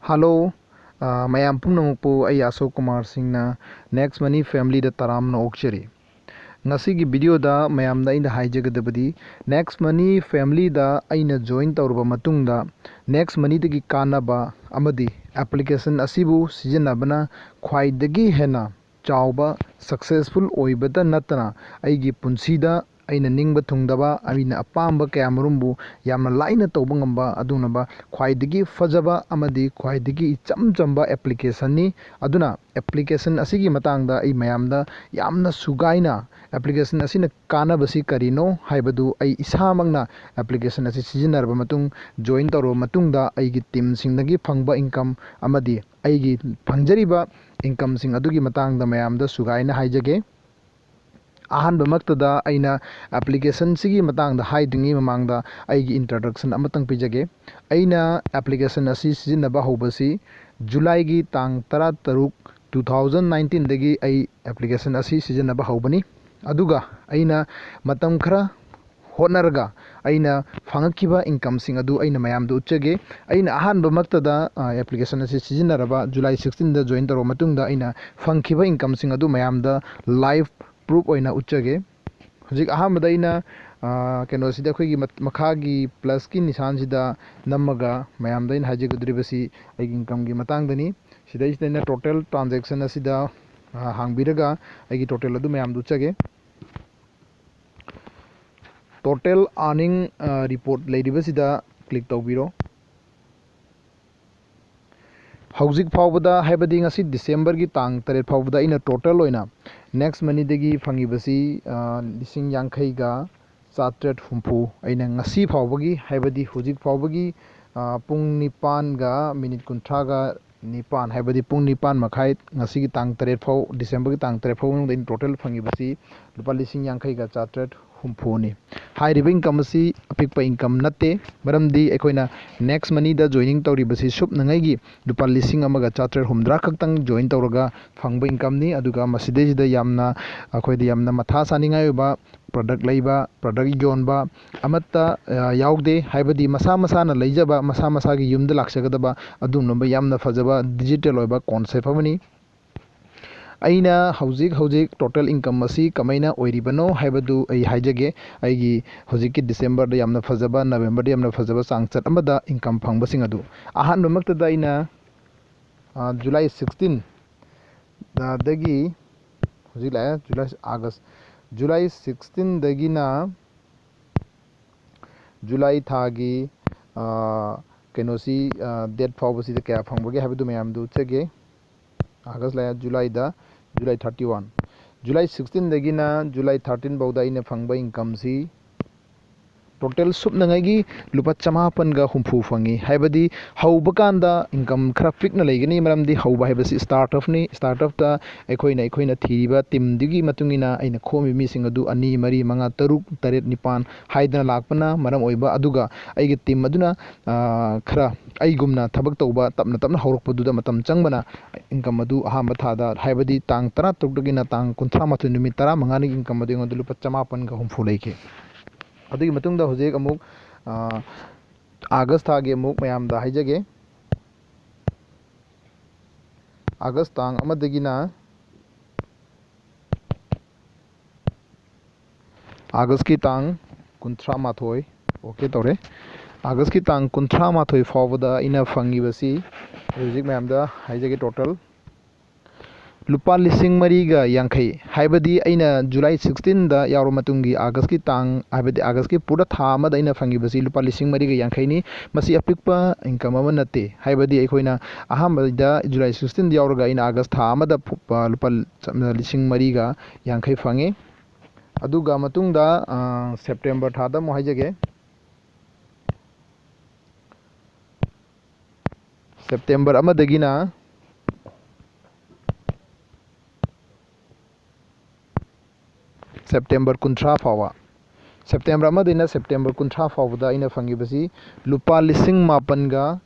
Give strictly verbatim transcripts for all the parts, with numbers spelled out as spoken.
Hello, ꯑ, ꯃꯌꯥꯝ ꯄꯨꯝꯅꯃꯛꯄꯨ ꯑꯩ ꯑꯁꯣꯛ ꯀꯨꯃꯥꯔ ꯁꯤꯡꯅ Next Money Family ꯗ ꯇꯔꯥꯝꯅ ꯑꯣꯛꯆꯔꯤ꯫ ꯉꯁꯤꯒꯤ video ꯗ ꯃꯌꯥꯝꯗ ꯑꯩꯅ ꯍꯥꯏꯖꯒꯗꯕꯗꯤ, Next Money Family ꯗ ꯑꯩꯅ join ꯇꯧꯔꯕ ꯃꯇꯨꯡꯗ, Next Money ꯗꯒꯤ ꯀꯥꯟꯅꯕ ꯑꯃꯗꯤ application ꯑꯁꯤꯕꯨ ꯁꯤꯖꯤꯟꯅꯕꯅ ꯈ꯭ꯋꯥꯏꯗꯒꯤ ꯍꯦꯟꯅ ꯆꯥꯎꯕ successful ꯑꯣꯏꯕꯇ ꯅꯠꯇꯅ, ꯑꯩꯒꯤ ꯄꯨꯟꯁꯤꯗ ꯑꯩꯅ ꯅꯤꯡꯕ ꯊꯨꯡꯗꯕ, ꯑꯩꯅ ꯑꯄꯥꯝꯕ ꯀꯌꯥ ꯃꯔꯨꯝꯕꯨ ꯌꯥꯝꯅ ꯂꯥꯏꯅ ꯇꯧꯕ ꯉꯝꯕ ꯑꯗꯨꯒꯨꯝꯂꯕ ꯈ꯭ꯋꯥꯏꯗꯒꯤ ꯐꯖꯕ ꯑꯃꯗꯤ ꯈ꯭ꯋꯥꯏꯗꯒꯤ ꯏꯆꯝ ꯆꯝꯕ application ꯅꯤ꯫ ꯑꯗꯨꯅ application ꯑꯁꯤꯒꯤ ꯃꯇꯥꯡꯗ ꯑꯩ ꯃꯌꯥꯝꯗ ꯌꯥꯝꯅ ꯁꯨꯒꯥꯏꯅ, application ꯑꯁꯤꯅ ꯀꯥꯟꯅꯕꯁꯤ ꯀꯔꯤꯅꯣ ꯍꯥꯏꯕꯗꯨ ꯑꯩ ꯏꯁꯥꯃꯛꯅ application ꯑꯁꯤ ꯁꯤꯖꯤꯟꯅꯔꯕ ꯃꯇꯨꯡ, join ꯇꯧꯔꯕ ꯃꯇꯨꯡꯗ ꯑꯩꯒꯤ team ꯁꯤꯡꯗꯒꯤ ꯐꯪꯕ income ꯑꯃꯗꯤ ꯑꯩꯒꯤ ꯐꯪꯖꯔꯤꯕ income ꯁꯤꯡ ꯑꯗꯨꯒꯤ ꯃꯇꯥꯡꯗ ꯃꯌꯥꯝꯗ ꯁꯨꯒꯥꯏꯅ ꯍꯥꯏꯖꯒꯦ꯫ ꯑꯍꯥꯟꯕꯃꯛꯇꯗ ꯑꯩꯅ application ꯁꯤꯒꯤ ꯃꯇꯥꯡꯗ ꯍꯥꯏꯗ꯭ꯔꯤꯉꯩ ꯃꯃꯥꯡꯗ ꯑꯩꯒꯤ introduction ꯑꯃꯇꯪ ꯄꯤꯖꯒꯦ꯫ ꯑꯩꯅ application ꯑꯁꯤ ꯁꯤꯖꯤꯟꯅꯕ ꯍꯧꯕꯁꯤ July ꯒꯤ ꯇꯥꯡ ꯇꯔꯥꯇꯔꯨꯛ, two thousand nineteen ꯗꯒꯤ ꯑꯩ application ꯑꯁꯤ ꯁꯤꯖꯤꯟꯅꯕ ꯍꯧꯕꯅꯤ꯫ ꯑꯗꯨꯒ ꯑꯩꯅ ꯃꯇꯝ ꯈꯔ ꯍꯣꯠꯅꯔꯒ ꯑꯩꯅ ꯐꯪꯉꯛꯈꯤꯕ income ꯁꯤꯡ ꯑꯗꯨ ꯑꯩꯅ ꯃꯌꯥꯝꯗ ꯎꯠꯆꯒꯦ꯫ ꯑꯩꯅ ꯑꯍꯥꯟꯕꯃꯛꯇꯗ, ꯑ, application ꯑꯁꯤ ꯁꯤꯖꯤꯟꯅꯔꯕ July sixteen ꯗ join ꯇꯧꯔꯕ ꯃꯇꯨꯡꯗ ꯑꯩꯅ ꯐꯪꯈꯤꯕ income ꯁꯤꯡ ꯑꯗꯨ ꯃꯌꯥꯝꯗ live proof ꯑꯣꯏꯅ ꯎꯠꯆꯒꯦ꯫ ꯍꯧꯖꯤꯛ ꯑꯍꯥꯟꯕꯗ ꯑꯩꯅ, ꯑ, ꯀꯩꯅꯣꯁꯤꯗ ꯑꯩꯈꯣꯏꯒꯤ ꯃꯠ-, ꯃꯈꯥꯒꯤ plus ꯀꯤ ꯅꯤꯁꯥꯟꯁꯤꯗ ꯅꯝꯃꯒ ꯃꯌꯥꯝꯗ ꯑꯩꯅ ꯍꯥꯏꯖꯒꯗꯧꯔꯤꯕꯁꯤ ꯑꯩꯒꯤ income ꯒꯤ ꯃꯇꯥꯡꯗꯅꯤ꯫ ꯁꯤꯗꯩꯁꯤꯗ ꯑꯩꯅ total transaction ꯑꯁꯤꯗ, ꯑ, ꯍꯥꯡꯕꯤꯔꯒ ꯑꯩꯒꯤ total ꯑꯗꯨ ꯃꯌꯥꯝꯗ ꯎꯠꯆꯒꯦ꯫ Total earning, ꯑ, report ꯂꯩꯔꯤꯕꯁꯤꯗ click ꯇꯧꯕꯤꯔꯣ꯫ ꯍꯧꯖꯤꯛ ꯐꯥꯎꯕꯗ, ꯍꯥꯏꯕꯗꯤ ꯉꯁꯤ December ꯒꯤ ꯇꯥꯡ ꯇꯔꯦꯠ ꯐꯥꯎꯕꯗ ꯑꯩꯅ total ꯑꯣꯏꯅ Next Money ꯗꯒꯤ ꯐꯪꯉꯤꯕꯁꯤ, ꯑ, ꯂꯤꯁꯤꯡ ꯌꯥꯡꯈꯩꯒ ꯆꯥꯇ꯭ꯔꯦꯠ ꯍꯨꯝꯐꯨ ꯑꯩꯅ ꯉꯁꯤ ꯐꯥꯎꯕꯒꯤ, ꯍꯥꯏꯕꯗꯤ ꯍꯧꯖꯤꯛ ꯐꯥꯎꯕꯒꯤ, ꯑ, ꯄꯨꯡ ꯅꯤꯄꯥꯟꯒ minute ꯀꯨꯟꯊ꯭ꯔꯥꯒ ꯅꯤꯄꯥꯟ, ꯍꯥꯏꯕꯗꯤ ꯄꯨꯡ ꯅꯤꯄꯥꯟ ꯃꯈꯥꯏ, ꯉꯁꯤꯒꯤ ꯇꯥꯡ ꯇꯔꯦꯠ ꯐꯥꯎ, December ꯒꯤ ꯇꯥꯡ ꯇꯔꯦꯠ ꯐꯥꯎ ꯃꯅꯨꯡꯗ ꯑꯩꯅ total ꯐꯪꯉꯤꯕꯁꯤ ꯂꯨꯄꯥ ꯂꯤꯁꯤꯡ ꯌꯥꯡꯈꯩꯒ ꯆꯥꯇ꯭ꯔꯦꯠ ꯍꯨꯝꯐꯨꯅꯤ꯫ ꯍꯥꯏꯔꯤꯕ income ꯑꯁꯤ ꯑꯄꯤꯛꯄ income ꯅꯠꯇꯦ, ꯃꯔꯝꯗꯤ ꯑꯩꯈꯣꯏꯅ next moneyꯗ joining ꯇꯧꯔꯤꯕꯁꯤ ꯁꯨꯞꯅꯉꯩꯒꯤ ꯂꯨꯄꯥ ꯂꯤꯁꯤꯡ ꯑꯃꯒ ꯆꯥꯇ꯭ꯔꯦꯠ ꯍꯨꯝꯗ꯭ꯔꯥ ꯈꯛꯇꯪ join ꯇꯧꯔꯒ ꯐꯪꯕ incomeꯅꯤ꯫ ꯑꯗꯨꯒ ꯃꯁꯤꯗꯩꯁꯤꯗ ꯌꯥꯝꯅ, ꯑꯩꯈꯣꯏꯗ ꯌꯥꯝꯅ ꯃꯊꯥ ꯁꯥꯅꯤꯡꯉꯥꯏ ꯑꯣꯏꯕ product ꯂꯩꯕ, product ꯌꯣꯟꯕ ꯑꯃꯠꯇ, ꯑ, ꯌꯥꯎꯗꯦ꯫ ꯍꯥꯏꯕꯗꯤ ꯃꯁꯥ ꯃꯁꯥꯅ ꯂꯩꯖꯕ, ꯃꯁꯥ ꯃꯁꯥꯒꯤ ꯌꯨꯝꯗ ꯂꯥꯛꯆꯒꯗꯕ ꯑꯗꯨꯒꯨꯝꯂꯕ ꯌꯥꯝꯅ ꯐꯖꯕ digital ꯑꯣꯏꯕ concept ꯑꯃꯅꯤ꯫ ꯑꯩꯅ ꯍꯧꯖꯤꯛ ꯍꯧꯖꯤꯛ total income ꯑꯁꯤ ꯀꯃꯥꯏꯅ ꯑꯣꯏꯔꯤꯕꯅꯣ ꯍꯥꯏꯕꯗꯨ ꯑꯩ ꯍꯥꯏꯖꯒꯦ꯫ ꯑꯩꯒꯤ ꯍꯧꯖꯤꯛꯀꯤ Decemberꯗ ꯌꯥꯝꯅ ꯐꯖꯕ, Novemberꯗ ꯌꯥꯝꯅ ꯐꯖꯕ ꯆꯥꯡꯆꯠ ꯑꯃꯗ income ꯐꯪꯕꯁꯤꯡ ꯑꯗꯨ꯫ ꯑꯍꯥꯟꯕꯃꯛꯇꯗ ꯑꯩꯅ, ꯑ, July sixteen ꯗꯒꯤ ꯍꯧꯖꯤꯛ ꯂꯥꯛꯑꯦ, July, August, July sixteenꯗꯒꯤꯅ July ꯊꯥꯒꯤ, ꯑ, ꯀꯩꯅꯣꯁꯤ, ꯑ, date ꯐꯥꯎꯕꯁꯤꯗ ꯀꯌꯥ ꯐꯪꯕꯒꯦ ꯍꯥꯏꯕꯗꯨ ꯃꯌꯥꯝꯗꯨ ꯎꯠꯆꯒꯦ꯫ August ꯂꯥꯛꯑꯦ, Julyꯗ, July thirty one꯫ July sixteenꯗꯒꯤꯅ July thirteen ꯐꯥꯎꯗ ꯑꯩꯅ ꯐꯪꯕ incomeꯁꯤ total ꯁꯨꯞꯅꯉꯩꯒꯤ ꯂꯨꯄꯥ ꯆꯃꯥꯄꯟꯒ ꯍꯨꯝꯐꯨ ꯐꯪꯉꯤ꯫ ꯍꯥꯏꯕꯗꯤ ꯍꯧꯕ ꯀꯥꯟꯗ income ꯈꯔ ꯄꯤꯛꯅ ꯂꯩꯒꯅꯤ, ꯃꯔꯝꯗꯤ ꯍꯧꯕ ꯍꯥꯏꯕꯁꯤ startupꯅꯤ꯫ Startupꯇ ꯑꯩꯈꯣꯏꯅ, ꯑꯩꯈꯣꯏꯅ ꯊꯤꯔꯤꯕ teamꯗꯨꯒꯤ ꯃꯇꯨꯡ ꯏꯟꯅ ꯑꯩꯅ ꯈꯣꯝꯃꯤꯕ ꯃꯤꯁꯤꯡ ꯑꯗꯨ ꯑꯅꯤ, ꯃꯔꯤ, ꯃꯉꯥ, ꯇꯔꯨꯛ, ꯇꯔꯦꯠ, ꯅꯤꯄꯥꯟ ꯍꯥꯏꯗꯅ ꯂꯥꯛꯄꯅ ꯃꯔꯝ ꯑꯣꯏꯕ, ꯑꯗꯨꯒ ꯑꯩꯒꯤ team ꯑꯗꯨꯅ, ꯑ, ꯈꯔ ꯑꯩꯒꯨꯝꯅ ꯊꯕꯛ ꯇꯧꯕ ꯇꯞꯅ ꯇꯞꯅ ꯍꯧꯔꯛꯄꯗꯨꯗ ꯃꯇꯝ ꯆꯪꯕꯅ income ꯑꯗꯨ ꯑꯍꯥꯟꯕ ꯊꯥꯗ, ꯍꯥꯏꯕꯗꯤ ꯇꯥꯡ ꯇꯔꯥꯇꯔꯨꯛꯇꯒꯤꯅ ꯇꯥꯡ ꯀꯨꯟꯊ꯭ꯔꯥꯃꯥꯊꯣꯏ, ꯅꯨꯃꯤꯠ ꯇꯔꯥꯃꯉꯥꯅꯤꯒꯤ income ꯑꯗꯨ ꯑꯩꯉꯣꯟꯗ ꯂꯨꯄꯥ ꯆꯃꯥꯄꯟꯒ ꯍꯨꯝꯐꯨ ꯂꯩꯈꯤ꯫ ꯑꯗꯨꯒꯤ ꯃꯇꯨꯡꯗ ꯍꯧꯖꯤꯛ ꯑꯃꯨꯛ, ꯑ, August ꯊꯥꯒꯤ ꯑꯃꯨꯛ ꯃꯌꯥꯝꯗ ꯍꯥꯏꯖꯒꯦ꯫ August ꯇꯥꯡ ꯑꯃꯗꯒꯤꯅ Augustꯀꯤ ꯇꯥꯡ ꯀꯨꯟꯊ꯭ꯔꯥ ꯃꯥꯊꯣꯏ, okay ꯇꯧꯔꯦ꯫ Augustꯀꯤ ꯇꯥꯡ ꯀꯨꯟꯊ꯭ꯔꯥ ꯃꯥꯊꯣꯏ ꯐꯥꯎꯕꯗ ꯑꯩꯅ ꯐꯪꯉꯤꯕꯁꯤ, ꯑꯩ ꯍꯧꯖꯤꯛ ꯃꯌꯥꯝꯗ ꯍꯥꯏꯖꯒꯦ, total ꯂꯨꯄꯥ ꯂꯤꯁꯤꯡ ꯃꯔꯤꯒ ꯌꯥꯡꯈꯩ, ꯍꯥꯏꯕꯗꯤ ꯑꯩꯅ July sixteenꯗ ꯌꯥꯎꯔ ꯃꯇꯨꯡꯒꯤ Augustꯀꯤ ꯇꯥꯡ, ꯍꯥꯏꯕꯗꯤ Augustꯀꯤ ꯄꯨꯔꯥ ꯊꯥ ꯑꯃꯗ ꯑꯩꯅ ꯐꯪꯉꯤꯕꯁꯤ ꯂꯨꯄꯥ ꯂꯤꯁꯤꯡ ꯃꯔꯤꯒ ꯌꯥꯡꯈꯩꯅꯤ꯫ ꯃꯁꯤ ꯑꯄꯤꯛꯄ income ꯑꯃ ꯅꯠꯇꯦ, ꯍꯥꯏꯕꯗꯤ ꯑꯩꯈꯣꯏꯅ ꯑꯍꯥꯟꯕꯗ July sixteenꯗ ꯌꯥꯎꯔꯒ ꯑꯩꯅ August ꯊꯥ ꯑꯃꯗ ꯐꯨ-, ꯂꯨꯄꯥ ꯂꯤꯁꯤꯡ ꯃꯔꯤꯒ ꯌꯥꯡꯈꯩ ꯐꯪꯉꯤ꯫ ꯑꯗꯨꯒ ꯃꯇꯨꯡꯗ, ꯑ, September ꯊꯥꯗ ꯑꯃꯨꯛ ꯍꯥꯏꯖꯒꯦ꯫ September ꯑꯃꯗꯒꯤꯅ September ꯀꯨꯟꯊ꯭ꯔꯥ ꯐꯥꯎꯕ, ꯁꯦꯞꯇꯦꯝꯕꯔ ꯑꯃꯗꯩꯅ ꯁꯦꯞꯇꯦꯝꯕꯔ ꯀꯨꯟꯊ꯭ꯔꯥ ꯐꯥꯎꯕꯗ ꯑꯩꯅ ꯐꯪꯉꯤꯕꯁꯤ ꯂꯨꯄꯥ ꯂꯤꯁꯤꯡ ꯃꯥꯄꯟꯒ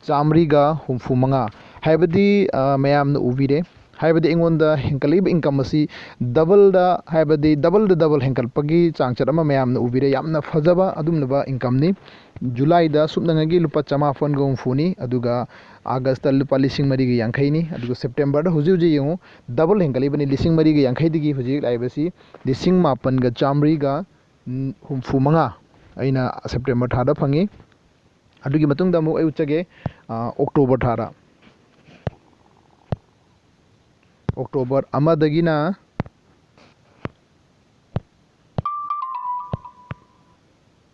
ꯆꯥꯃꯔꯤꯒ ꯍꯨꯝꯐꯨ ꯃꯉꯥ꯫ ꯍꯥꯏꯕꯗꯤ, ꯑ, ꯃꯌꯥꯝꯅ ꯎꯕꯤꯔꯦ꯫ ꯍꯥꯏꯕꯗꯤ ꯑꯩꯉꯣꯟꯗ ꯍꯦꯟꯀꯠꯂꯛꯏꯕ income ꯑꯁꯤ doubleꯗ, ꯍꯥꯏꯕꯗꯤ double to double ꯍꯦꯟꯀꯠꯄꯒꯤ ꯆꯥꯡꯆꯠ ꯑꯃ ꯃꯌꯥꯝꯅ ꯎꯕꯤꯔꯦ꯫ ꯌꯥꯝꯅ ꯐꯖꯕ ꯑꯗꯨꯒꯨꯝꯂꯕ incomeꯅꯤ꯫ ꯖꯨꯂꯥꯏꯗ ꯁꯨꯞꯅꯉꯩꯒꯤ ꯂꯨꯄꯥ ꯆꯃꯥꯄꯟꯒ ꯍꯨꯝꯐꯨꯅꯤ, ꯑꯗꯨꯒ ꯑꯥꯒꯁꯇ ꯂꯨꯄꯥ ꯂꯤꯁꯤꯡ ꯃꯔꯤꯒ ꯌꯥꯡꯈꯩꯅꯤ, ꯑꯗꯨꯒ ꯁꯦꯞꯇꯦꯝꯕꯔꯗ ꯍꯧꯖꯤꯛ ꯍꯧꯖꯤꯛ ꯌꯦꯡꯉꯨ, double ꯍꯦꯟꯒꯠꯂꯤꯕꯅꯤ꯫ ꯂꯤꯁꯤꯡ ꯃꯔꯤꯒ ꯌꯥꯡꯈꯩꯗꯒꯤ ꯍꯧꯖꯤꯛ ꯂꯥꯛꯏꯕꯁꯤ ꯂꯤꯁꯤꯡ ꯃꯥꯄꯟꯒ ꯆꯥꯃꯔꯤꯒ ꯍꯨꯝꯐꯨ ꯃꯉꯥ ꯑꯩꯅ ꯁꯦꯞꯇꯦꯝꯕꯔ ꯊꯥꯗ ꯐꯪꯉꯤ꯫ ꯑꯗꯨꯒꯤ ꯃꯇꯨꯡꯗ ꯑꯃꯨꯛ ꯑꯩ ꯎꯠꯆꯒꯦ, ꯑ, ꯑꯣꯛꯇꯣꯕꯔ ꯊꯥꯗ꯫ ꯑꯣꯛꯇꯣꯕꯔ ꯑꯃꯗꯒꯤꯅ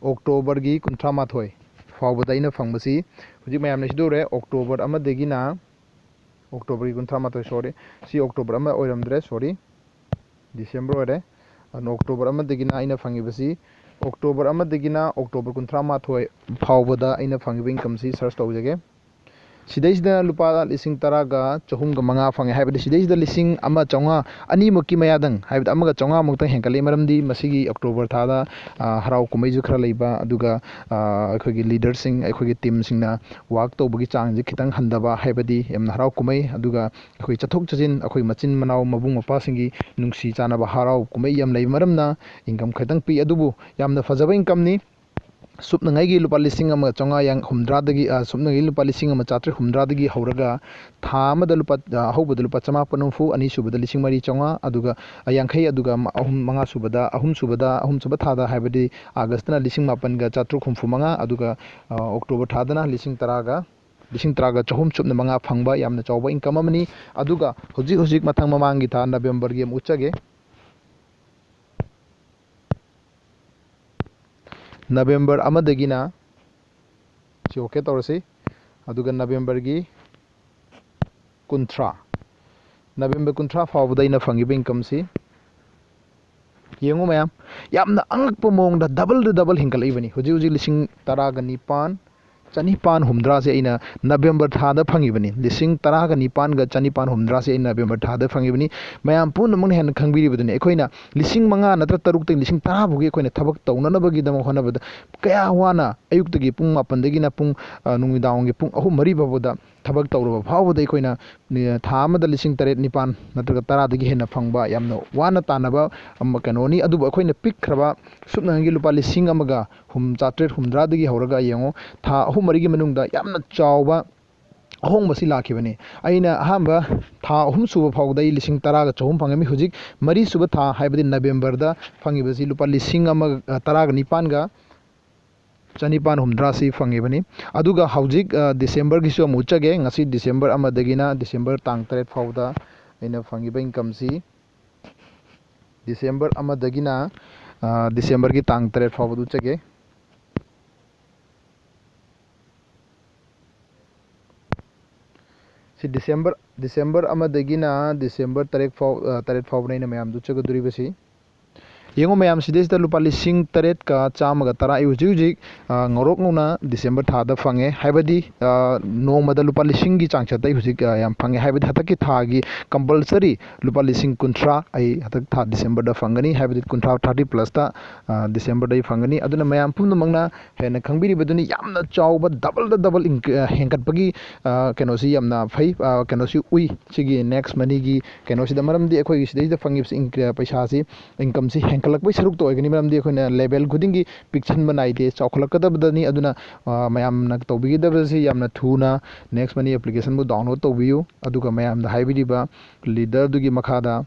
ꯑꯣꯛꯇꯣꯕꯔꯒꯤ ꯀꯨꯟꯊ꯭ꯔꯥ ꯃꯥꯊꯣꯏ ꯐꯥꯎꯕꯗ ꯑꯩꯅ ꯐꯪꯕꯁꯤ, ꯍꯧꯖꯤꯛ ꯃꯌꯥꯝꯅ ꯁꯤꯗ ꯎꯔꯦ, ꯑꯣꯛꯇꯣꯕꯔ ꯑꯃꯗꯒꯤꯅ ꯑꯣꯛꯇꯣꯕꯔꯒꯤ ꯀꯨꯟꯊ꯭ꯔꯥ ꯃꯥꯊꯣꯏ, sorry, ꯁꯤ ꯑꯣꯛꯇꯣꯕꯔ ꯑꯃ ꯑꯣꯏꯔꯝꯗ꯭ꯔꯦ, sorry, ꯗꯤꯁꯦꯝꯕꯔ ꯑꯣꯏꯔꯦ꯫ ꯑꯗꯨꯅ ꯑꯣꯛꯇꯣꯕꯔ ꯑꯃꯗꯒꯤꯅ ꯑꯩꯅ ꯐꯪꯉꯤꯕꯁꯤ, ꯑꯣꯛꯇꯣꯕꯔ ꯑꯃꯗꯒꯤꯅ ꯑꯣꯛꯇꯣꯕꯔ ꯀꯨꯟꯊ꯭ꯔꯥ ꯃꯥꯊꯣꯏ ꯐꯥꯎꯕꯗ ꯑꯩꯅ ꯐꯪꯉꯤꯕ incomeꯁꯤ search ꯇꯧꯖꯒꯦ꯫ ꯁꯤꯗꯩꯁꯤꯗ ꯂꯨꯄꯥ ꯂꯤꯁꯤꯡ ꯇꯔꯥꯒ ꯆꯍꯨꯝꯒ ꯃꯉꯥ ꯐꯪꯉꯦ꯫ ꯍꯥꯏꯕꯗꯤ ꯁꯤꯗꯩꯁꯤꯗ ꯂꯤꯁꯤꯡ ꯑꯃ ꯆꯥꯝꯃꯉꯥ, ꯑꯅꯤꯃꯨꯛꯀꯤ ꯃꯌꯥꯗꯪ, ꯍꯥꯏꯕꯗꯤ ꯑꯃꯒ ꯆꯥꯝꯃꯉꯥꯃꯨꯛꯇꯪ ꯍꯦꯟꯒꯠꯂꯤ꯫ ꯃꯔꯝꯗꯤ ꯃꯁꯤꯒꯤ ꯑꯣꯛꯇꯣꯕꯔ ꯊꯥꯗ, ꯑ, ꯍꯔꯥꯎ ꯀꯨꯝꯍꯩꯁꯨ ꯈꯔ ꯂꯩꯕ, ꯑꯗꯨꯒ, ꯑ, ꯑꯩꯈꯣꯏꯒꯤ leaderꯁꯤꯡ, ꯑꯩꯈꯣꯏꯒꯤ teamꯁꯤꯡꯅ work ꯇꯧꯕꯒꯤ ꯆꯥꯡꯁꯦ ꯈꯤꯇꯪ ꯍꯟꯊꯕ, ꯍꯥꯏꯕꯗꯤ ꯌꯥꯝꯅ ꯍꯔꯥꯎ ꯀꯨꯝꯍꯩ, ꯑꯗꯨꯒ ꯑꯩꯈꯣꯏ ꯆꯠꯊꯣꯛ ꯆꯠꯁꯤꯟ, ꯑꯩꯈꯣꯏ ꯃꯆꯤꯟ ꯃꯅꯥꯎ ꯃꯕꯨꯡ ꯃꯧꯄ꯭ꯋꯥꯁꯤꯡꯒꯤ ꯅꯨꯡꯁꯤ ꯆꯥꯟꯅꯕ ꯍꯔꯥꯎ ꯀꯨꯝꯍꯩ ꯌꯥꯝ ꯂꯩꯕ ꯃꯔꯝꯅ income ꯈꯤꯇꯪ ꯄꯤ꯫ ꯑꯗꯨꯕꯨ ꯌꯥꯝꯅ ꯐꯖꯕ incomeꯅꯤ꯫ ꯁꯨꯞꯅꯉꯩꯒꯤ ꯂꯨꯄꯥ ꯂꯤꯁꯤꯡ ꯑꯃꯒ ꯆꯥꯝꯃꯉꯥ ꯍꯨꯝꯗ꯭ꯔꯥꯗꯒꯤ, ꯑ, ꯁꯨꯞꯅꯉꯩ ꯂꯨꯄꯥ ꯂꯤꯁꯤꯡ ꯑꯃ ꯆꯥꯇ꯭ꯔꯦꯠ ꯍꯨꯝꯗ꯭ꯔꯥꯗꯒꯤ ꯍꯧꯔꯒ ꯊꯥ ꯑꯃꯗ ꯂꯨꯄꯥ, ꯑ, ꯑꯍꯧꯕꯗ ꯂꯨꯄꯥ ꯆꯃꯥꯄꯟ ꯍꯨꯝꯐꯨ, ꯑꯅꯤꯁꯨꯕꯗ ꯂꯤꯁꯤꯡ ꯃꯔꯤ ꯆꯥꯝꯃꯉꯥ, ꯑꯗꯨꯒ, ꯑ, ꯌꯥꯡꯈꯩ, ꯑꯗꯨꯒ ꯃ-, ꯑꯍꯨꯝ, ꯃꯉꯥꯁꯨꯕꯗ, ꯑꯍꯨꯝꯁꯨꯕꯗ, ꯑꯍꯨꯝꯁꯨꯕ ꯊꯥꯗ, ꯍꯥꯏꯕꯗꯤ ꯑꯥꯒꯁꯇꯅ ꯂꯤꯁꯤꯡ ꯃꯥꯄꯟꯒ ꯆꯥꯇ꯭ꯔꯨꯛ ꯍꯨꯝꯐꯨ ꯃꯉꯥ, ꯑꯗꯨꯒ, ꯑ, ꯑꯣꯛꯇꯣꯕꯔ ꯊꯥꯗꯅ ꯂꯤꯁꯤꯡ ꯇꯔꯥꯒ, ꯂꯤꯁꯤꯡ ꯇꯔꯥꯒ ꯆꯍꯨꯝ ꯁꯨꯞꯅ ꯃꯉꯥ ꯐꯪꯕ ꯌꯥꯝꯅ ꯆꯥꯎꯕ income ꯑꯃꯅꯤ꯫ ꯑꯗꯨꯒ ꯍꯧꯖꯤꯛ ꯍꯧꯖꯤꯛ ꯃꯊꯪ ꯃꯃꯥꯡꯒꯤ ꯊꯥ ꯅꯕꯦꯝꯕꯔꯒꯤ ꯑꯃꯨꯛ ꯎꯠꯆꯒꯦ꯫ ꯅꯕꯦꯝꯕꯔ ꯑꯃꯗꯒꯤꯅ ꯁꯤ okay ꯇꯧꯔꯁꯤ, ꯑꯗꯨꯒ ꯅꯕꯦꯝꯕꯔꯒꯤ ꯀꯨꯟꯊ꯭ꯔꯥ, ꯅꯕꯦꯝꯕꯔ ꯀꯨꯟꯊ꯭ꯔꯥ ꯐꯥꯎꯕꯗ ꯑꯩꯅ ꯐꯪꯉꯤꯕ incomeꯁꯤ ꯌꯦꯡꯉꯨ ꯃꯌꯥꯝ, ꯌꯥꯝꯅ ꯑꯉꯛꯄ ꯃꯑꯣꯡꯗ double to double ꯍꯦꯟꯒꯠꯂꯛꯏꯕꯅꯤ꯫ ꯍꯧꯖꯤꯛ ꯍꯧꯖꯤꯛ ꯂꯤꯁꯤꯡ ꯇꯔꯥꯒ ꯅꯤꯄꯥꯟ, ꯆꯅꯤꯄꯥꯟ ꯍꯨꯝꯗ꯭ꯔꯥꯁꯦ ꯑꯩꯅ ꯅꯕꯦꯝꯕꯔ ꯊꯥꯗ ꯐꯪꯉꯤꯕꯅꯤ꯫ ꯂꯤꯁꯤꯡ ꯇꯔꯥꯒ ꯅꯤꯄꯥꯟꯒ ꯆꯅꯤꯄꯥꯟ ꯍꯨꯝꯗ꯭ꯔꯥꯁꯦ ꯑꯩꯅ ꯅꯕꯦꯝꯕꯔ ꯊꯥꯗ ꯐꯪꯉꯤꯕꯅꯤ꯫ ꯃꯌꯥꯝ ꯄꯨꯝꯅꯃꯛꯅ ꯍꯦꯟꯅ ꯈꯪꯕꯤꯔꯤꯕꯗꯨꯅꯤ, ꯑꯩꯈꯣꯏꯅ ꯂꯤꯁꯤꯡ ꯃꯉꯥ ꯅꯠꯇ꯭ꯔ ꯇꯔꯨꯛꯇꯒꯤ ꯂꯤꯁꯤꯡ ꯇꯔꯥ ꯐꯥꯎꯒꯤ ꯑꯩꯈꯣꯏꯅ ꯊꯕꯛ ꯇꯧꯅꯅꯕꯒꯤꯗꯃꯛ ꯍꯣꯠꯅꯕꯗ ꯀꯌꯥ ꯋꯥꯅ, ꯑꯌꯨꯛꯇꯒꯤ ꯄꯨꯡ ꯃꯥꯄꯟꯗꯒꯤꯅ ꯄꯨꯡ, ꯑ, ꯅꯨꯃꯤꯗꯥꯡꯒꯤ ꯄꯨꯡ ꯑꯍꯨꯝ ꯃꯔꯤ ꯐꯥꯎꯕꯗ ꯊꯕꯛ ꯇꯧꯔꯕ ꯐꯥꯎꯕꯗ ꯑꯩꯈꯣꯏꯅ, ꯑ, ꯊꯥ ꯑꯃꯗ ꯂꯤꯁꯤꯡ ꯇꯔꯦꯠ, ꯅꯤꯄꯥꯟ ꯅꯠꯇ꯭ꯔꯒ ꯇꯔꯥꯗꯒꯤ ꯍꯦꯟꯅ ꯐꯪꯕ ꯌꯥꯝꯅ ꯋꯥꯅ ꯇꯥꯟꯅꯕ ꯑꯃ, ꯀꯩꯅꯣꯅꯤ꯫ ꯑꯗꯨꯕꯨ ꯑꯩꯈꯣꯏꯅ ꯄꯤꯛꯈ꯭ꯔꯕ ꯁꯨꯞꯅꯍꯟꯒꯤ ꯂꯨꯄꯥ ꯂꯤꯁꯤꯡ ꯑꯃꯒ ꯍꯨꯝ-, ꯆꯥꯇ꯭ꯔꯦꯠ ꯍꯨꯝꯗ꯭ꯔꯥꯗꯒꯤ ꯍꯧꯔꯒ ꯌꯦꯡꯉꯣ, ꯊꯥ ꯑꯍꯨꯝ ꯃꯔꯤꯒꯤ ꯃꯅꯨꯡꯗ ꯌꯥꯝꯅ ꯆꯥꯎꯕ ꯑꯍꯣꯡꯕꯁꯤ ꯂꯥꯛꯈꯤꯕꯅꯤ꯫ ꯑꯩꯅ ꯑꯍꯥꯟꯕ ꯊꯥ ꯑꯍꯨꯝ ꯁꯨꯕ ꯐꯥꯎꯕꯗ ꯑꯩ ꯂꯤꯁꯤꯡ ꯇꯔꯥꯒ ꯆꯍꯨꯝ ꯐꯪꯉꯝꯃꯤ꯫ ꯍꯧꯖꯤꯛ ꯃꯔꯤ ꯁꯨꯕ ꯊꯥ, ꯍꯥꯏꯕꯗꯤ ꯅꯕꯦꯝꯕꯔꯗ ꯐꯪꯉꯤꯕꯁꯤ ꯂꯨꯄꯥ ꯂꯤꯁꯤꯡ ꯑꯃ, ꯑ, ꯇꯔꯥꯒ ꯅꯤꯄꯥꯟꯒ ꯆꯅꯤꯄꯥꯟ ꯍꯨꯝꯗ꯭ꯔꯥꯁꯤ ꯐꯪꯉꯤꯕꯅꯤ꯫ ꯑꯗꯨꯒ ꯍꯧꯖꯤꯛ, ꯑ, ꯗꯤꯁꯦꯝꯕꯔꯒꯤꯁꯨ ꯑꯃꯨꯛ ꯎꯠꯆꯒꯦ꯫ ꯉꯁꯤ ꯗꯤꯁꯦꯝꯕꯔ ꯑꯃꯗꯒꯤꯅ ꯗꯤꯁꯦꯝꯕꯔ ꯇꯥꯡ ꯇꯔꯦꯠ ꯐꯥꯎꯕꯗ ꯑꯩꯅ ꯐꯪꯉꯤꯕ ꯏꯟꯀꯝꯁꯤ, ꯗꯤꯁꯦꯝꯕꯔ ꯑꯃꯗꯒꯤꯅ, ꯑ, ꯗꯤꯁꯦꯝꯕꯔꯒꯤ ꯇꯥꯡ ꯇꯔꯦꯠ ꯐꯥꯎꯕꯗ ꯎꯠꯆꯒꯦ꯫ ꯁꯤ ꯗꯤꯁꯦꯝꯕꯔ, ꯗꯤꯁꯦꯝꯕꯔ ꯑꯃꯗꯒꯤꯅ ꯗꯤꯁꯦꯝꯕꯔ ꯇꯔꯦꯠ ꯐꯥꯎ, ꯑ, ꯇꯔꯦꯠ ꯐꯥꯎꯕꯅ ꯑꯩꯅ ꯃꯌꯥꯝꯗ ꯎꯠꯆꯒꯗꯧꯔꯤꯕꯁꯤ꯫ ꯌꯦꯡꯉꯨ ꯃꯌꯥꯝ, ꯁꯤꯗꯩꯁꯤꯗ ꯂꯨꯄꯥ ꯂꯤꯁꯤꯡ ꯇꯔꯦꯠꯀ ꯆꯥꯝꯃꯒ ꯇꯔꯥ ꯑꯩ ꯍꯧꯖꯤꯛ ꯍꯧꯖꯤꯛ, ꯑ, ꯉꯧꯔꯣꯛ ꯉꯧꯅ ꯗꯤꯁꯦꯝꯕꯔ ꯊꯥꯗ ꯐꯪꯉꯦ꯫ ꯍꯥꯏꯕꯗꯤ, ꯑ, ꯅꯣꯡꯃꯗ ꯂꯨꯄꯥ ꯂꯤꯁꯤꯡꯒꯤ ꯆꯥꯡꯆꯠꯇ ꯑꯩ ꯍꯧꯖꯤꯛ, ꯑ, ꯌꯥꯝ ꯐꯪꯉꯦ꯫ ꯍꯥꯏꯕꯗꯤ ꯍꯟꯗꯛꯀꯤ ꯊꯥꯒꯤ compulsory ꯂꯨꯄꯥ ꯂꯤꯁꯤꯡ ꯀꯨꯟꯊ꯭ꯔꯥ ꯑꯩ ꯍꯟꯗꯛ ꯊꯥ ꯗꯤꯁꯦꯝꯕꯔꯗ ꯐꯪꯒꯅꯤ꯫ ꯍꯥꯏꯕꯗꯤ ꯀꯨꯟꯊ꯭ꯔꯥ, thirty plus ꯇ, ꯑ, ꯗꯤꯁꯦꯝꯕꯔꯗ ꯑꯩ ꯐꯪꯒꯅꯤ꯫ ꯑꯗꯨꯅ ꯃꯌꯥꯝ ꯄꯨꯝꯅꯃꯛꯅ ꯍꯦꯟꯅ ꯈꯪꯕꯤꯔꯤꯕꯗꯨꯅꯤ, ꯌꯥꯝꯅ ꯆꯥꯎꯕ double ꯗ double ꯏꯟ-, ꯑ, ꯍꯦꯟꯒꯠꯄꯒꯤ, ꯑ, ꯀꯩꯅꯣꯁꯤ ꯌꯥꯝꯅ ꯐꯩ, ꯑ, ꯀꯩꯅꯣꯁꯤ ꯎꯏ ꯁꯤꯒꯤ NestMoneyꯒꯤ ꯀꯩꯅꯣꯁꯤꯗ꯫ ꯃꯔꯝꯗꯤ ꯑꯩꯈꯣꯏꯒꯤ ꯁꯤꯗꯩꯁꯤꯗ ꯐꯪꯉꯤꯕꯁꯤ ꯏꯟ-, ꯑ, ꯄꯩꯁꯥꯁꯤ, incomeꯁꯤ ꯍꯦꯟꯒꯠꯂꯛꯄꯒꯤ ꯁꯔꯨꯛꯇ ꯑꯣꯏꯒꯅꯤ꯫ ꯃꯔꯝꯗꯤ ꯑꯩꯈꯣꯏꯅ level ꯈꯨꯗꯤꯡꯒꯤ ꯄꯤꯛꯁꯟꯕ ꯅꯥꯏꯗꯦ, ꯆꯥꯎꯈꯠꯂꯛꯀꯗꯕꯗꯅꯤ꯫ ꯑꯗꯨꯅ, ꯑ, ꯃꯌꯥꯝꯅ ꯇꯧꯕꯤꯒꯗꯕꯁꯤ ꯌꯥꯝꯅ ꯊꯨꯅ NestMoney applicationꯕꯨ download ꯇꯧꯕꯤꯌꯨ꯫ ꯑꯗꯨꯒ ꯃꯌꯥꯝꯗ ꯍꯥꯏꯕꯤꯔꯤꯕ leaderꯗꯨꯒꯤ ꯃꯈꯥꯗ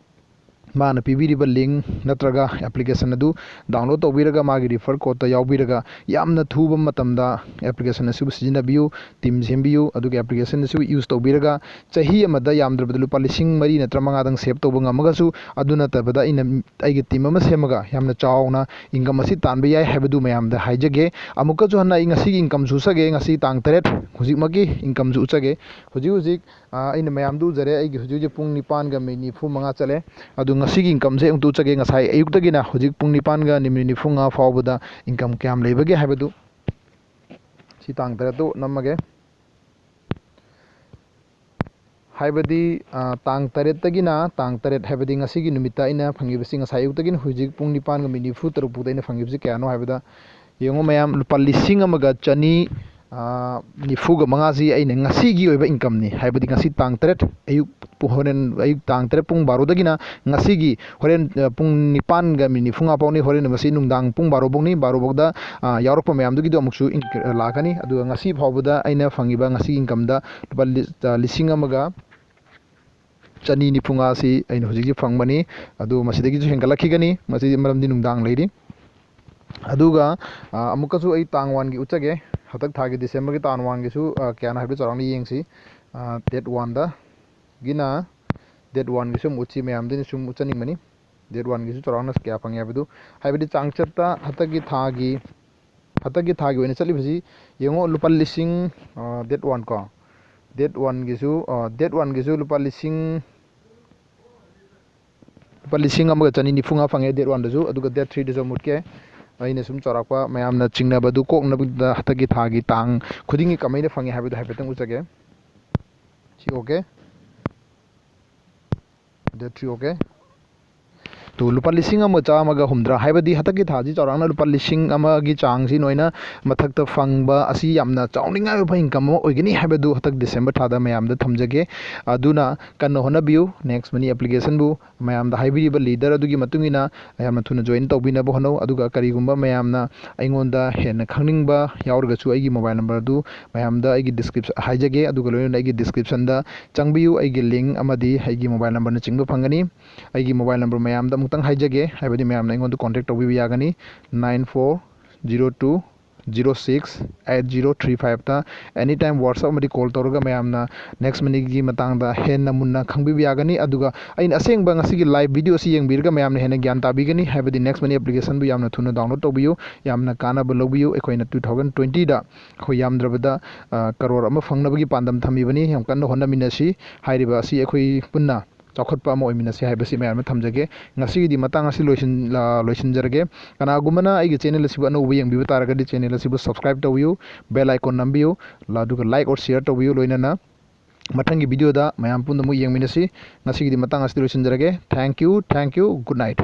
ꯃꯥꯅ ꯄꯤꯕꯤꯔꯤꯕ link ꯅꯠꯇ꯭ꯔꯒ application ꯑꯗꯨ download ꯇꯧꯕꯤꯔꯒ, ꯃꯥꯒꯤ refer codeꯇ ꯌꯥꯎꯕꯤꯔꯒ, ꯌꯥꯝꯅ ꯊꯨꯕ ꯃꯇꯝꯗ application ꯑꯁꯤꯕꯨ ꯁꯤꯖꯤꯟꯅꯕꯤꯌꯨ, team ꯁꯦꯝꯕꯤꯌꯨ꯫ ꯑꯗꯨꯒ application ꯑꯁꯤꯕꯨ use ꯇꯧꯕꯤꯔꯒ, ꯆꯍꯤ ꯑꯃꯗ ꯌꯥꯝꯗ꯭ꯔꯕꯗ ꯂꯨꯄꯥ ꯂꯤꯁꯤꯡ ꯃꯔꯤ ꯅꯠꯇ꯭ꯔ ꯃꯉꯥꯗꯪ save ꯇꯧꯕ ꯉꯝꯃꯒꯁꯨ, ꯑꯗꯨ ꯅꯠꯇꯕꯗ ꯑꯩꯅ ꯑꯩꯒꯤ team ꯑꯃ ꯁꯦꯝꯃꯒ ꯌꯥꯝꯅ ꯆꯥꯎꯅ income ꯑꯁꯤ ꯇꯥꯟꯕ ꯌꯥꯏ ꯍꯥꯏꯕꯗꯨ ꯃꯌꯥꯝꯗ ꯍꯥꯏꯖꯒꯦ꯫ ꯑꯃꯨꯛꯀꯁꯨ ꯍꯟꯅ ꯑꯩ ꯉꯁꯤꯒꯤ incomeꯁꯨ ꯎꯠꯆꯒꯦ꯫ ꯉꯁꯤ ꯇꯥꯡ ꯇꯔꯦꯠ, ꯍꯧꯖꯤꯛꯃꯛꯀꯤ incomeꯁꯨ ꯎꯠꯆꯒꯦ꯫ ꯍꯧꯖꯤꯛ ꯍꯧꯖꯤꯛ ꯑꯥ, ꯑꯩꯅ ꯃꯌꯥꯝꯗꯨ ꯎꯖꯔꯦ꯫ ꯑꯩꯒꯤ ꯍꯧꯖꯤꯛ ꯍꯧꯖꯤꯛ ꯄꯨꯡ ꯅꯤꯄꯥꯟꯒ minute ꯅꯤꯐꯨ ꯃꯉꯥ ꯆꯠꯂꯦ꯫ ꯑꯗꯨ ꯉꯁꯤꯒꯤ incomeꯁꯦ ꯑꯃꯨꯛꯇ ꯎꯠꯆꯒꯦ꯫ ꯉꯁꯥꯏ ꯑꯌꯨꯛꯇꯒꯤꯅ ꯍꯧꯖꯤꯛ ꯄꯨꯡ ꯅꯤꯄꯥꯟꯒ minute ꯅꯤꯐꯨ ꯃꯉꯥ ꯐꯥꯎꯕꯗ income ꯀꯌꯥꯝ ꯂꯩꯕꯒꯦ ꯍꯥꯏꯕꯗꯨ꯫ ꯁꯤ ꯇꯥꯡ ꯇꯔꯦꯠꯇꯨ ꯅꯝꯃꯒꯦ꯫ ꯍꯥꯏꯕꯗꯤ, ꯑ, ꯇꯥꯡ ꯇꯔꯦꯠꯇꯒꯤꯅ, ꯇꯥꯡ ꯇꯔꯦꯠ ꯍꯥꯏꯕꯗꯤ ꯉꯁꯤꯒꯤ ꯅꯨꯃꯤꯠꯇ ꯑꯩꯅ ꯐꯪꯉꯤꯕꯁꯤ, ꯉꯁꯥꯏ ꯑꯌꯨꯛꯇꯒꯤꯅ ꯍꯧꯖꯤꯛ ꯄꯨꯡ ꯅꯤꯄꯥꯟꯒ ꯃꯤꯅꯤꯠ ꯅꯤꯐꯨ ꯇꯔꯨꯛ ꯐꯥꯎꯗ ꯑꯩꯅ ꯐꯪꯉꯤꯕꯁꯤ ꯀꯌꯥꯅꯣ ꯍꯥꯏꯕꯗ, ꯌꯦꯡꯉꯣ ꯃꯌꯥꯝ, ꯂꯨꯄꯥ ꯂꯤꯁꯤꯡ ꯑꯃꯒ ꯆꯅꯤ, ꯑ, ꯅꯤꯐꯨꯒ ꯃꯉꯥꯁꯤ ꯑꯩꯅ ꯉꯁꯤꯒꯤ ꯑꯣꯏꯕ incomeꯅꯤ꯫ ꯍꯥꯏꯕꯗꯤ ꯉꯁꯤ ꯇꯥꯡ ꯇꯔꯦꯠ ꯑꯌꯨꯛ, ꯄꯨ-, ꯍꯣꯔꯦꯟ ꯑꯌꯨꯛ ꯇꯥꯡ ꯇꯔꯦꯠ ꯄꯨꯡ ꯕꯥꯔꯣꯗꯒꯤꯅ ꯉꯁꯤꯒꯤ ꯍꯣꯔꯦꯟ, ꯑ, ꯄꯨꯡ ꯅꯤꯄꯥꯟꯒ ꯃꯤꯅꯤꯠ ꯅꯤꯐꯨꯃꯉꯥ ꯐꯥꯎꯅꯤ꯫ ꯍꯣꯔꯦꯟ ꯃꯁꯤ ꯅꯨꯡꯗꯥꯡ ꯄꯨꯡ ꯕꯥꯔꯣ ꯐꯥꯎꯅꯤ꯫ ꯕꯥꯔꯣ ꯐꯥꯎꯗ, ꯑ, ꯌꯥꯎꯔꯛꯄ ꯃꯌꯥꯝꯗꯨꯒꯤꯗꯣ ꯑꯃꯨꯛꯁꯨ ꯏꯟ-, ꯂꯥꯛꯀꯅꯤ꯫ ꯑꯗꯨꯒ ꯉꯁꯤ ꯐꯥꯎꯕꯗ ꯑꯩꯅ ꯐꯪꯉꯤꯕ ꯉꯁꯤꯒꯤ incomeꯗ ꯂꯨꯄꯥ ꯂꯤ-, ꯑ, ꯂꯤꯁꯤꯡ ꯑꯃꯒ ꯆꯅꯤ ꯅꯤꯐꯨꯃꯉꯥꯁꯤ ꯑꯩꯅ ꯍꯧꯖꯤꯛ ꯍꯧꯖꯤꯛ ꯐꯪꯕꯅꯤ꯫ ꯑꯗꯨ ꯃꯁꯤꯗꯒꯤꯁꯨ ꯍꯦꯟꯒꯠꯂꯛꯈꯤꯒꯅꯤ꯫ ꯃꯁꯤꯗꯤ ꯃꯔꯝꯗꯤ ꯅꯨꯡꯗꯥꯡ ꯂꯩꯔꯤ꯫ ꯑꯗꯨꯒ, ꯑ, ꯑꯃꯨꯛꯀꯁꯨ ꯑꯩ ꯇꯥꯡ oneꯒꯤ ꯎꯠꯆꯒꯦ꯫ ꯍꯟꯗꯛ ꯊꯥꯒꯤ Decemberꯒꯤ ꯇꯥꯡ oneꯒꯤꯁꯨ, ꯑ, ꯀꯌꯥꯅꯣ ꯍꯥꯏꯕꯗꯨ ꯆꯥꯎꯔꯥꯛꯅ ꯌꯦꯡꯁꯤ꯫ ꯑ, date oneꯗꯒꯤꯅ, date oneꯒꯤꯁꯨ ꯑꯃꯨꯛ ꯎꯠꯁꯤ, ꯃꯌꯥꯝꯗꯨꯅ ꯁꯨꯝ ꯎꯠꯆꯅꯤꯡꯕꯅꯤ꯫ Date oneꯒꯤꯁꯨ ꯆꯥꯎꯔꯥꯛꯅ ꯀꯌꯥ ꯐꯪꯉꯦ ꯍꯥꯏꯕꯗꯨ꯫ ꯍꯥꯏꯕꯗꯤ ꯆꯥꯡꯆꯠꯇ ꯍꯟꯗꯛꯀꯤ ꯊꯥꯒꯤ, ꯍꯟꯗꯛꯀꯤ ꯊꯥꯒꯤ ꯑꯣꯏꯅ ꯆꯠꯂꯤꯕꯁꯤ ꯌꯦꯡꯉꯣ, ꯂꯨꯄꯥ ꯂꯤꯁꯤꯡ, ꯑ, date one ꯀꯣ, date oneꯒꯤꯁꯨ, ꯑ, date oneꯒꯤꯁꯨ ꯂꯨꯄꯥ ꯂꯤꯁꯤꯡ, ꯂꯨꯄꯥ ꯂꯤꯁꯤꯡ ꯑꯃꯒ ꯆꯅꯤ ꯅꯤꯐꯨꯃꯉꯥ ꯐꯪꯉꯦ date oneꯗꯁꯨ꯫ ꯑꯗꯨꯒ date threeꯗꯁꯨ ꯑꯃꯨꯛ ꯎꯠꯀꯦ꯫ ꯑꯩꯅ ꯁꯨꯝ ꯆꯥꯎꯔꯥꯛꯄ ꯃꯌꯥꯝꯅ ꯆꯤꯡꯅꯕꯗꯨ ꯀꯣꯛꯅꯕꯗ ꯍꯟꯗꯛꯀꯤ ꯊꯥꯒꯤ ꯇꯥꯡ ꯈꯨꯗꯤꯡꯒꯤ ꯀꯃꯥꯏꯅ ꯐꯪꯉꯦ ꯍꯥꯏꯕꯗꯨ ꯍꯥꯏꯐꯦꯠꯇꯪ ꯎꯠꯆꯒꯦ꯫ ꯁꯤ okay꯫ Date three okay꯫ Two, ꯂꯨꯄꯥ ꯂꯤꯁꯤꯡ ꯑꯃ ꯆꯥꯝꯃꯒ ꯍꯨꯝꯗ꯭ꯔꯥ, ꯍꯥꯏꯕꯗꯤ ꯍꯟꯗꯛꯀꯤ ꯊꯥꯁꯤ ꯆꯥꯎꯔꯥꯛꯅ ꯂꯨꯄꯥ ꯂꯤꯁꯤꯡ ꯑꯃꯒꯤ ꯆꯥꯡꯁꯤ ꯅꯣꯏꯅ ꯃꯊꯛꯇ ꯐꯪꯕ ꯑꯁꯤ ꯌꯥꯝꯅ ꯆꯥꯎꯅꯤꯡꯉꯥꯏ ꯑꯣꯏꯕ income ꯑꯃ ꯑꯣꯏꯒꯅꯤ ꯍꯥꯏꯕꯗꯨ ꯍꯟꯗꯛ December ꯊꯥꯗ ꯃꯌꯥꯝꯗ ꯊꯝꯖꯒꯦ꯫ ꯑꯗꯨꯅ ꯀꯟꯅ ꯍꯣꯠꯅꯕꯤꯌꯨ꯫ Next Money applicationꯕꯨ ꯃꯌꯥꯝꯗ ꯍꯥꯏꯕꯤꯔꯤꯕ leader ꯑꯗꯨꯒꯤ ꯃꯇꯨꯡ ꯏꯟꯅ ꯌꯥꯝꯅ ꯊꯨꯅ join ꯇꯧꯕꯤꯅꯕ ꯍꯣꯠꯅꯧ꯫ ꯑꯗꯨꯒ ꯀꯔꯤꯒꯨꯝꯕ ꯃꯌꯥꯝꯅ ꯑꯩꯉꯣꯟꯗ ꯍꯦꯟꯅ ꯈꯪꯅꯤꯡꯕ ꯌꯥꯎꯔꯒꯁꯨ ꯑꯩꯒꯤ mobile number ꯑꯗꯨ ꯃꯌꯥꯝꯗ ꯑꯩꯒꯤ description ꯍꯥꯏꯖꯒꯦ, ꯑꯗꯨꯒ ꯂꯣꯏꯅꯅ ꯑꯩꯒꯤ descriptionꯗ ꯆꯪꯕꯤꯌꯨ꯫ ꯑꯩꯒꯤ link ꯑꯃꯗꯤ ꯑꯩꯒꯤ mobile numberꯅꯆꯤꯡꯕ ꯐꯪꯒꯅꯤ꯫ ꯑꯩꯒꯤ mobile number ꯃꯌꯥꯝꯗ ꯑꯃꯨꯛꯇꯪ ꯍꯥꯏꯖꯒꯦ, ꯍꯥꯏꯕꯗꯤ ꯃꯌꯥꯝꯅ ꯑꯩꯉꯣꯟꯗ contact ꯇꯧꯕꯤꯕ ꯌꯥꯒꯅꯤ, nine four zero two zero six eight zero three fiveꯇ anytime WhatsApp ꯑꯃꯗꯤ call ꯇꯧꯔꯒ ꯃꯌꯥꯝꯅ Next Moneyꯒꯤ ꯃꯇꯥꯡꯗ ꯍꯦꯟꯅ ꯃꯨꯟꯅ ꯈꯪꯕꯤꯕ ꯌꯥꯒꯅꯤ꯫ ꯑꯗꯨꯒ ꯑꯩꯅ ꯑꯁꯦꯡꯕ ꯉꯁꯤꯒꯤ live video ꯑꯁꯤ ꯌꯦꯡꯕꯤꯔꯒ ꯃꯌꯥꯝꯅ ꯍꯦꯟꯅ ꯒ꯭ꯌꯥꯟ ꯇꯥꯕꯤꯒꯅꯤ, ꯍꯥꯏꯕꯗꯤ Next Money applicationꯕꯨ ꯌꯥꯝꯅ ꯊꯨꯅ download ꯇꯧꯕꯤꯌꯨ, ꯌꯥꯝꯅ ꯀꯥꯟꯅꯕ ꯂꯧꯕꯤꯌꯨ꯫ ꯑꯩꯈꯣꯏꯅ two thousand twentyꯗ ꯑꯩꯈꯣꯏ ꯌꯥꯝꯗ꯭ꯔꯕꯗ, ꯑ, crore ꯑꯃ ꯐꯪꯅꯕꯒꯤ ꯄꯥꯟꯗꯝ ꯊꯝꯃꯤꯕꯅꯤ꯫ ꯌꯥꯝ ꯀꯟꯅ ꯍꯣꯠꯅꯃꯤꯟꯅꯁꯤ꯫ ꯍꯥꯏꯔꯤꯕ ꯑꯁꯤ ꯑꯩꯈꯣꯏ ꯄꯨꯟꯅ ꯆꯥꯎꯈꯠꯄ ꯑꯃ ꯑꯣꯏꯃꯤꯟꯅꯁꯤ ꯍꯥꯏꯕꯁꯤ ꯃꯌꯥꯝꯅ ꯊꯝꯖꯒꯦ꯫ ꯉꯁꯤꯒꯤꯗꯤ ꯃꯇꯥꯡ ꯑꯁꯤ ꯂꯣꯏꯁꯤꯟ-, ꯑ, ꯂꯣꯏꯁꯤꯟꯖꯔꯒꯦ꯫ ꯀꯅꯥꯒꯨꯝꯕꯅ ꯑꯩꯒꯤ channel ꯑꯁꯤꯕꯨ ꯑꯅꯧꯕ ꯌꯦꯡꯕꯤꯕ ꯇꯥꯔꯒꯗꯤ channel ꯑꯁꯤꯕꯨ subscribe ꯇꯧꯕꯤꯌꯨ, bell icon ꯅꯝꯕꯤꯌꯨ, ꯑꯗꯨꯒ like or share ꯇꯧꯕꯤꯌꯨ꯫ ꯂꯣꯏꯅꯅ ꯃꯊꯪꯒꯤ video ꯗ ꯃꯌꯥꯝ ꯄꯨꯝꯅꯃꯛ ꯌꯦꯡꯃꯤꯟꯅꯁꯤ꯫ ꯉꯁꯤꯒꯤꯗꯤ ꯃꯇꯥꯡ ꯑꯁꯤꯗ ꯂꯣꯏꯁꯤꯟꯖꯔꯒꯦ꯫ Thank you, thank you, good night꯫